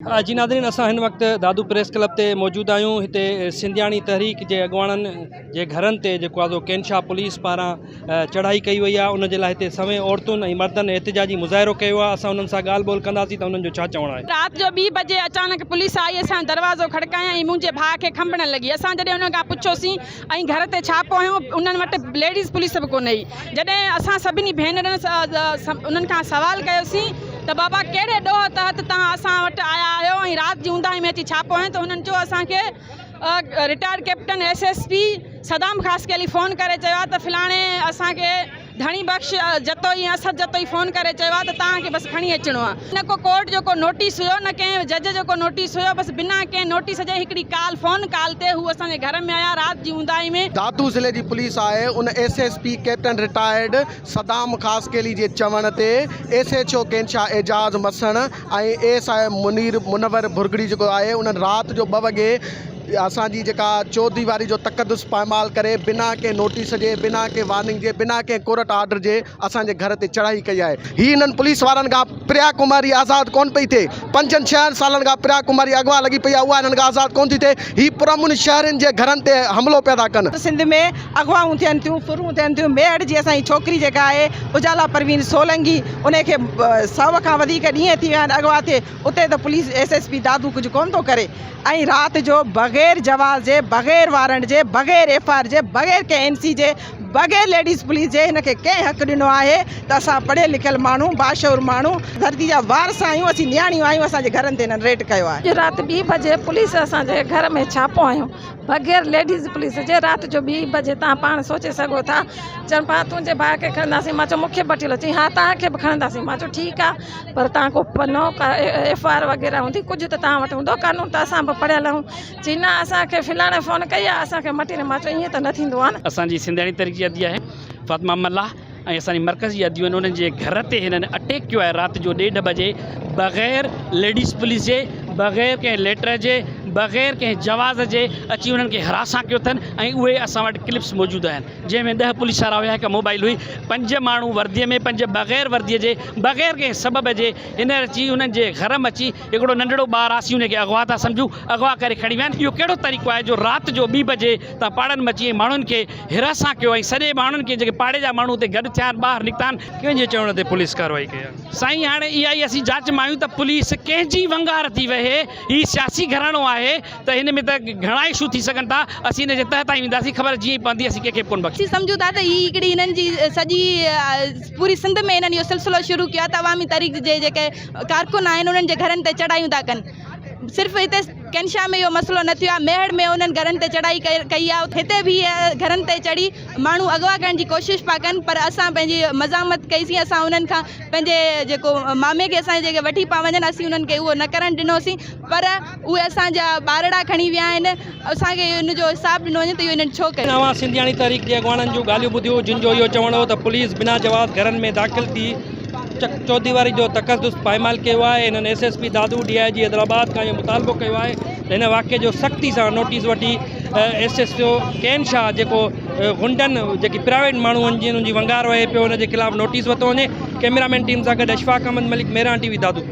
جي ناظرين اسان هن وقت دادو پريس ڪلب تي موجود آهيون هتي سنڌياڻي تحريڪ جي اڳواڻن جي گهرن تي جيڪو آزو ڪينشا پوليس پاران چڙهائي ڪئي وئي آهي ان جي لاء هتي سوين عورتن ۽ مردن احتجاجي مظاهرو ڪيو آهي اسان انهن سان ڳالهه ٻولهه ڪنداسين ته انهن جو ڇا چوڻ آهي. رات جو ٻي بجي اچانڪ پوليس آئي اسان جو دروازو کڙڪايائين ۽ منهنجي ڀاء کي کنڀڻ لڳي اسان جڏهن انهن کان پڇيوسين ۽ گهر تي ڇاپو هنيو انهن وٽ ليڊيز پوليس به ڪونه هئي جڏهن اسان سڀني ڀينرن انهن کان سوال ڪيوسين ته بابا ڪهڙي ڏوهه تحت توهان اسان وٽ آيا آهيو ۽ رات جي اونداهي ۾ اچي ڇاپو هنيو ته هنن چيو اسان کي retired captain S S P Saddam Khaskheli phone ڪري چيو آهي ته فلاڻي اسان کي ڌڻي بخش جتوئي ۽ اسد جتوئي فون ڪري چيو آهي ته توهان کي بس کڻي اچڻو آهي نه ڪو ڪورٽ جو ڪو نوٽيس هيو نه ڪنهن جج جو ڪو نوٽيس هيو بس بنا ڪنهن نوٽيس جي هڪڙي ڪال فون ڪال تي هو اسان جي گهر ۾ آيا رات جي اونداهي ۾. دادو ضلعي جي پوليس آهي ان S S P captain retired Saddam Khaskheli جي چوڻ تي S H O Ken Shah Ejaz Masan ۽ S I Munir Munawar Bhurgri جيڪو آهي انهن رات جو ٻه وڳي اسان جي جيڪا چوديواري جو تقدس پائمال ڪري بنا ڪنهن نوٽيس جي بنا ڪنهن وارننگ جي بنا ڪنهن ڪورٽ آرڊر جي اسان جي گهر تي چڙهائي ڪئي آهي هي انهن پوليس وارن کان پريا ڪماري آزاد ڪون پئي ٿئي پنجن ڇهن سالن کان پريا ڪماري اغوا لڳي پئي آهي اها انهن کان آزاد ڪون ٿي ٿئي هي پرامن شهرين جي گهرن تي حملو پيا ٿا ڪن. سنڌ ۾ اغوائون ٿين ٿيون ڦرون ٿين ٿيون ميهڙ جي اسان جي ڇوڪري جيڪا آهي اجالا پروين سولنگي انهي کي سئو کان وڌيڪ ڏينهن ٿي ويا آهن اغوا ٿئي اتي ته police S S P Dadu ڪجهه ڪونه ٿو ڪري ۽ رات جو بغير جواز جي بغير وارنٽ جي بغير ايف I R جي بغير ڪنهن اين سي جي بغير ليڊيز پوليس جي هن کي ڪنهن حق ڏنو آهي ته اسان پڙهيل لکيل ماڻهو باشعور ماڻهو ڌرتي جا وارث آهيون اسين نياڻيون آهيون اسان جي گهرن تي هنن ريڊ ڪيو آهي. اڄ رات ٻي بجي پوليس اسان جي گهر ۾ ڇاپو هنيو بغير ليڊيز پوليس جي رات جو ٻي بجي تان پاڻ سوچي سگهو ٿا چون پيا تنهنجي ڀاء کي کڻنداسين مان چيو مونکي به وٺي هلو چئي ها توهان کي به کڻنداسين مان چيو ٺيڪ آ پر توهان ڪو پنو ڪا ايف I R وغيره هوندي ڪجهه ته توهان وٽ هوندو قانون ته اسان به پڙهيل آهيون چئي نه اسان کي فلاڻي فون ڪئي آ اسان کي مٽي مان چيو ائين ته نه ٿيندو آ نه. اسان جي سنڌياڻي تحريڪ جي ادي آهي فاطمه ملاح ۽ اسان جي مرڪزي اديون آهن انهن جي گهر تي هنن اٽيڪ ڪيو آهي رات جو ڏيڍ بجي بغير ليڊيز پوليس جي بغير ڪنهن ليٽر جي بغير ڪنهن جواز جي اچي انهن کي هراسان ڪيو اٿن ۽ اهي اسان وٽ ڪلپس موجود آهن جنهن ۾ ڏهه پوليس وارا هيا هڪ موبائل هئي پنج ماڻهو وردي ۾ پنج بغير وردي جي بغير ڪنهن سبب جي هن اچي انهن جي گهر ۾ اچي هڪڙو ننڍڙو ٻار آ اسين ان کي اغوا ٿا سمجهون اغوا ڪري کڻي ويا آهن اهو ڪهڙو طريقو آهي جو رات جو ٻي بجي تان پاڙن ۾ اچي ۽ ماڻهن کي هراسان ڪيو ۽ سڄي ماڻهن کي جيڪي پاڙي جا ماڻهو اتي گڏ ٿيا آهن ٻاهر نڪتا آهن. ڪنهن جي چوڻ تي پوليس ڪارروائي ڪئي آهي؟ سائين هاڻي اها ئي اسين جاچ ۾ آهيون ته پوليس ڪنهن جي ونگار ٿي وهي هي سياسي گهراڻو آهي ته هن ۾ ته گهڻا اشو ٿي سگهن ٿا اسين ان جي تهه تائين وينداسين خبر جيئن ئي پوندي اسين ڪنهن کي به ڪونه بخشينداسين. اسين سمجهون ٿا ته هي هڪڙي هنن جي سڄي پوري سنڌ ۾ هنن اهو سلسلو شروع ڪيو آهي ته عوامي تحريڪ جي جيڪي ڪارڪن آهن انهن جي گهرن تي چڙهايون ٿا ڪن صرف هتي ڪينشا ۾ اهو مسئلو نه ٿيو آهي ميهڙ ۾ انهن گهرن تي چڙهائي ڪئي آهي هتي به گهرن تي چڙهي ماڻهو اغوا ڪرڻ جي ڪوشش پيا ڪن پر اسان پنهنجي مزاحمت ڪئي سين اسان انهن کان پنهنجي جيڪو مامي کي اسان جي جيڪي وٺي پيا وڃن اسين انهن کي اهو نه ڪرڻ ڏنوسين پر اهي اسان جا ٻارڙا کڻي ويا آهن اسان کي ان جو حساب ڏنو وڃي ته اهو انهن ڇو ڪيو. اوهان سنڌياڻي تحريڪ جي اڳواڻن جون ڳالهيون ٻڌيون جن جو اهو چوڻ هو ته پوليس بنا جواز گهرن ۾ داخل ٿي چوديواري جو تقدس پائمال ڪيو آهي هنن S S P Dadu D I G Hyderabad کان اهو مطالبو ڪيو آهي ته هن واقعي جو سختي سان نوٽيس وٺي ايس ايس او ڪين شاهه جيڪو غنڊن جيڪي پرائيويٽ ماڻهو آهن جن جي ونگار وهي پيو ان جي خلاف نوٽيس ورتو وڃي ڪئميرا مين ٽيم سان گڏ اشفاق احمد ملڪ مهراڻ ٽي وي دادو.